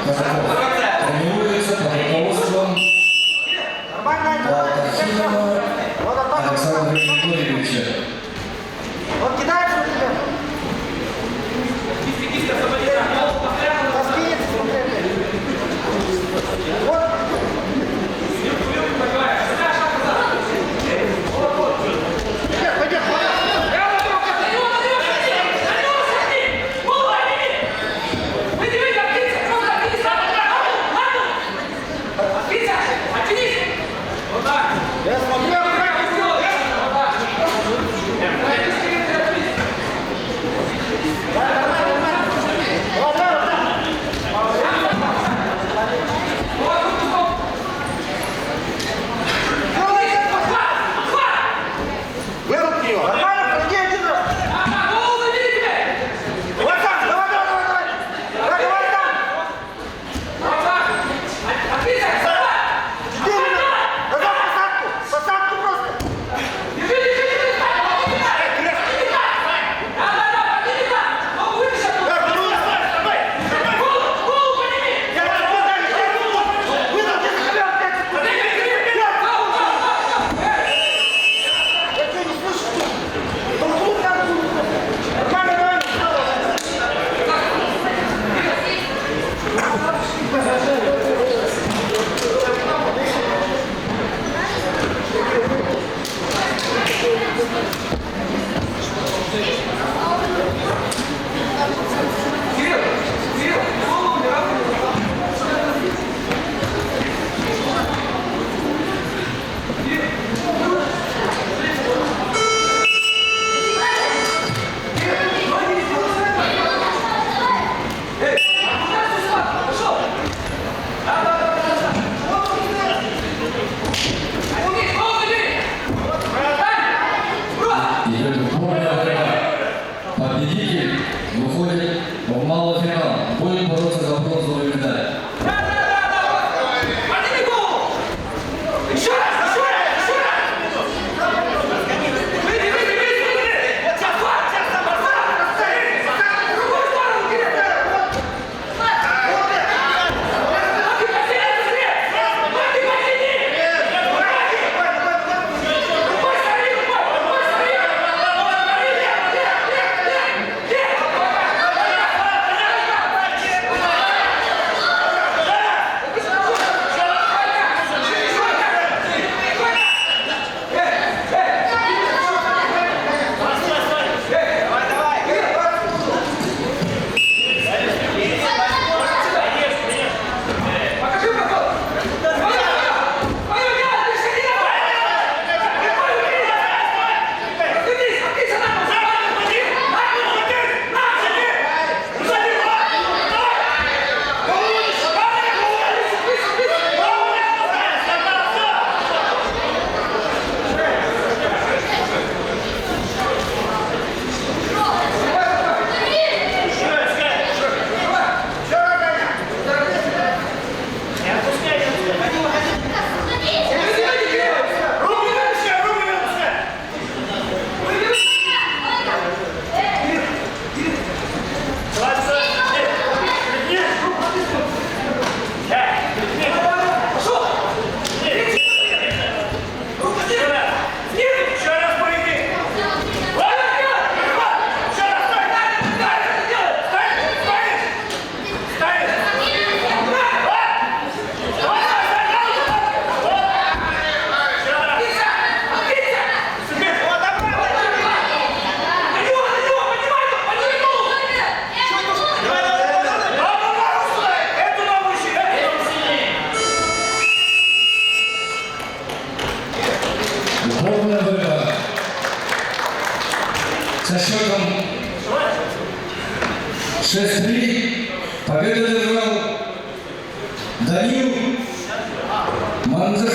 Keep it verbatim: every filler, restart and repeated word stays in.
Казаков тренируется под руководством Платахинова Александра Григорьевича. Вот кидаешь, вот тебе. Раскинется, смотри. Вот. Пойдёт, пойдёт. Вырубь её. Нормально, пройди один раз. Вот так, давай, давай, давай, давай. Давай, давай, там. Иди, назад, посадку, посадку просто. Идёт упорная борьба. Победитель выходит в малый финал. Будет бороться за бронзовую медаль. Упорная борьба. Со счётом шесть три победу одержал Данил Манзы.